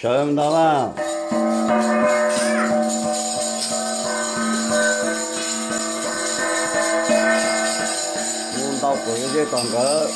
Sawv ntau na. Mus ntau kuv zej kom nkawd.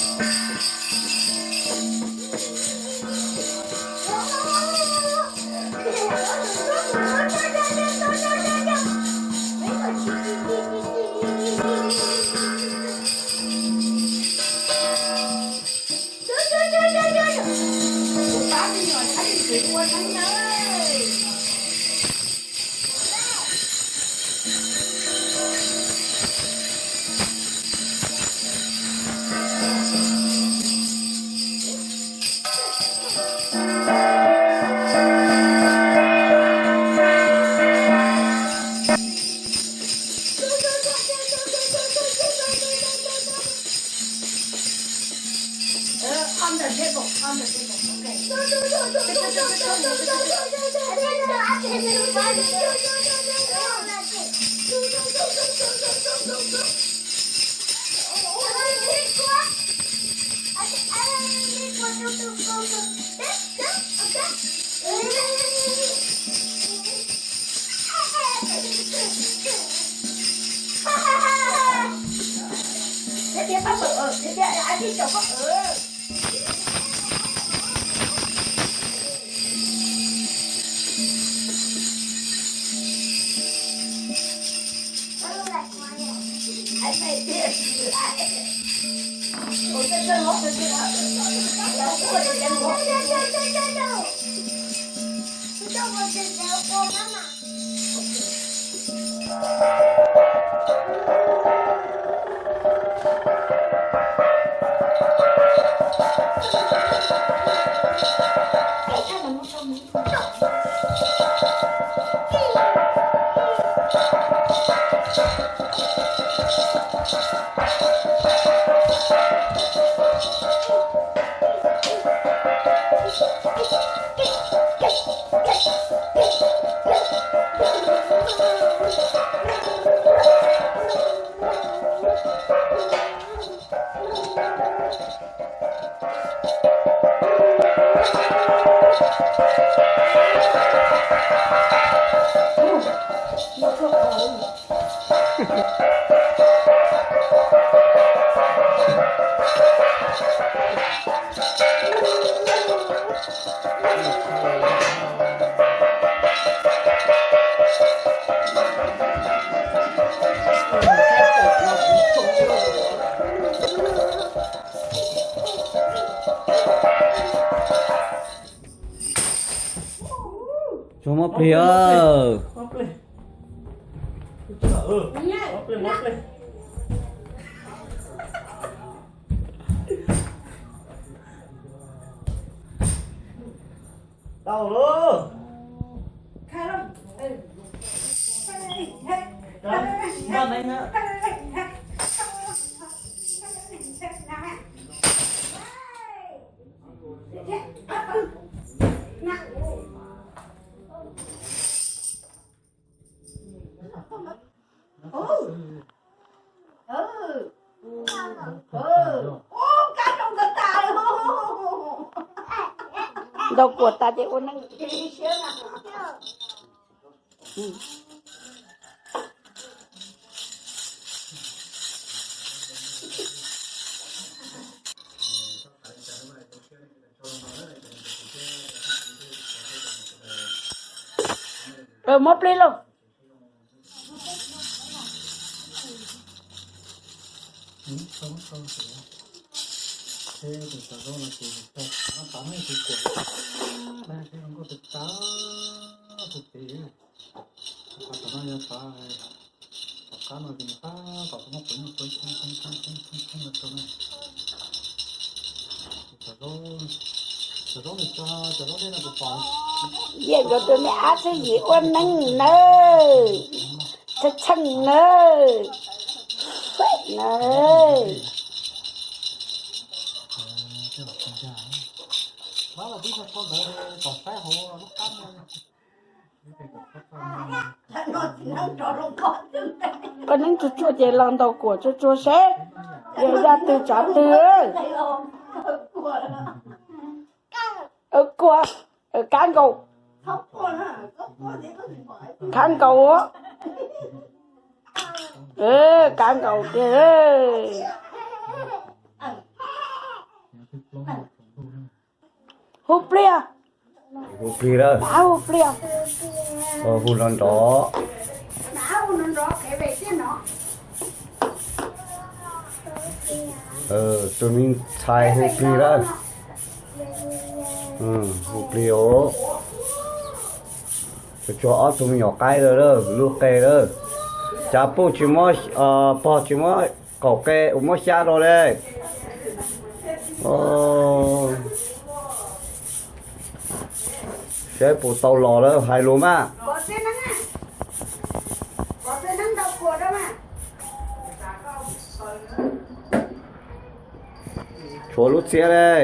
Tsuas muab plig os. Tau lauj. Ntau kuam tas ces ua neej. Muab plig lauj. Yam nkaus tus me ab txwj yim ua neej nawb, txheej txheej nawb, nawb. Koj neeb tsuag tsuag ces los ntaus kuam tsuag tsuag seb yog zaj twg tsav twg. Kab nkaus, kab nkaus, kab nkaus tiag. Hu pliag, hu pliag, hu pliag, hu nrov nrov. Tus me ntxhais hu plig lawm. Hu plig os. Tsuag ob tug me nyuam qaib lawm, lub qe lawm. Cas puj tsis muab, pog tsis muab qaum qe uas muab xyab rau li. Seb puas tau los lawm hais lus mas. Tshuav lub txiab li.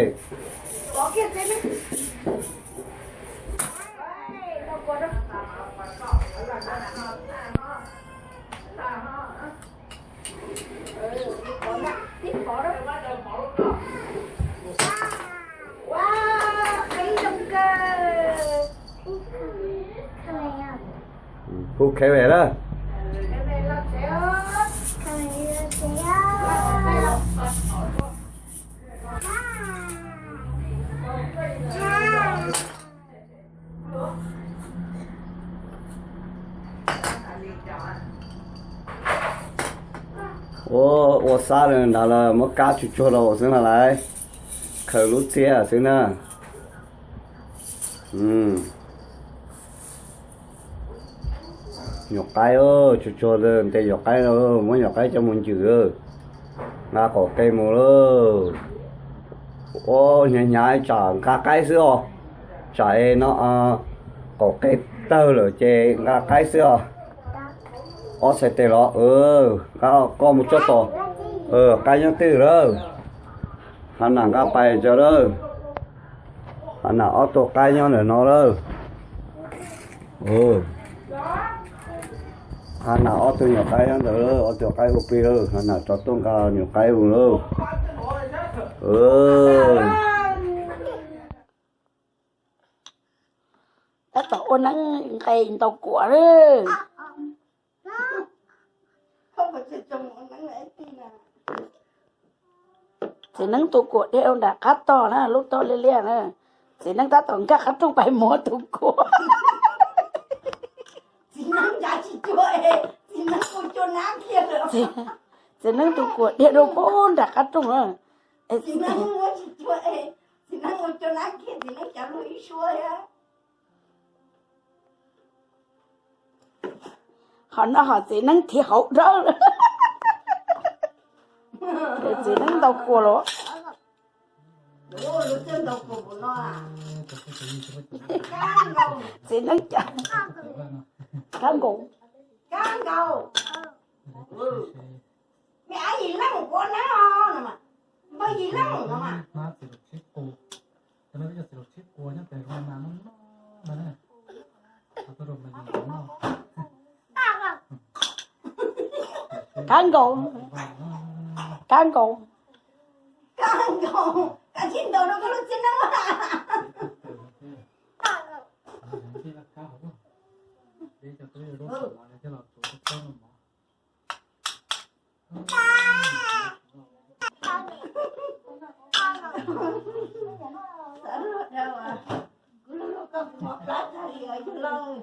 Hu khev ve lawm. Ua, ua xab nrad los muab kab tsuag tsuag rau xwb no lauj. Khaws lub txiab xwb na. Nyuam qaib, tsuag tsuag ntes nyuam qaib, muab nyuam qaib coj mus ncws, nqa qaum qe mus lauj. Ua hnyav hnyav tsam nqa qaib xwb os. Tsam es no qaum qe tawg lawm ces nqa qaib xwb os. Ob txhais tes los, nqa koj mus tsuag tom, qaib nyob twg lawm. Hav nam nqa pais tso lawm. Hav nam ob tug qaib nyob ntawm no lawm. Hav nam ob tug nyuam qaib nyob ntawd, ob tug qaib hu plig lawm, hav nam rov tuaj nqa nyuam qaib mus lawm. Tab tom ua neeb nqes ntau kuam lawm. Txiv neeb tus kuam dhia rau nram qab tog na, lub tog liab liab na. Txiv neeb tab tom nkag qab rooj pais muab tus kuam. Txiv neeb tus kuam dhia rau pem nram qab rooj na. Ho no ho txiv neeb thiab hauv dawb. Txiv neeb ntau kuam los. Txiv neeb, kab nkaus, kab nkaus. Me ab Yim Leej ua neeb os, npawg Yim Leej no mas. Kab nkaus, kab nkaus, kab nkaus, kab tsis ntaus rau koj lub txiab neeb. Kuv lub lub koj kuv mov plab tag li os yawg laus.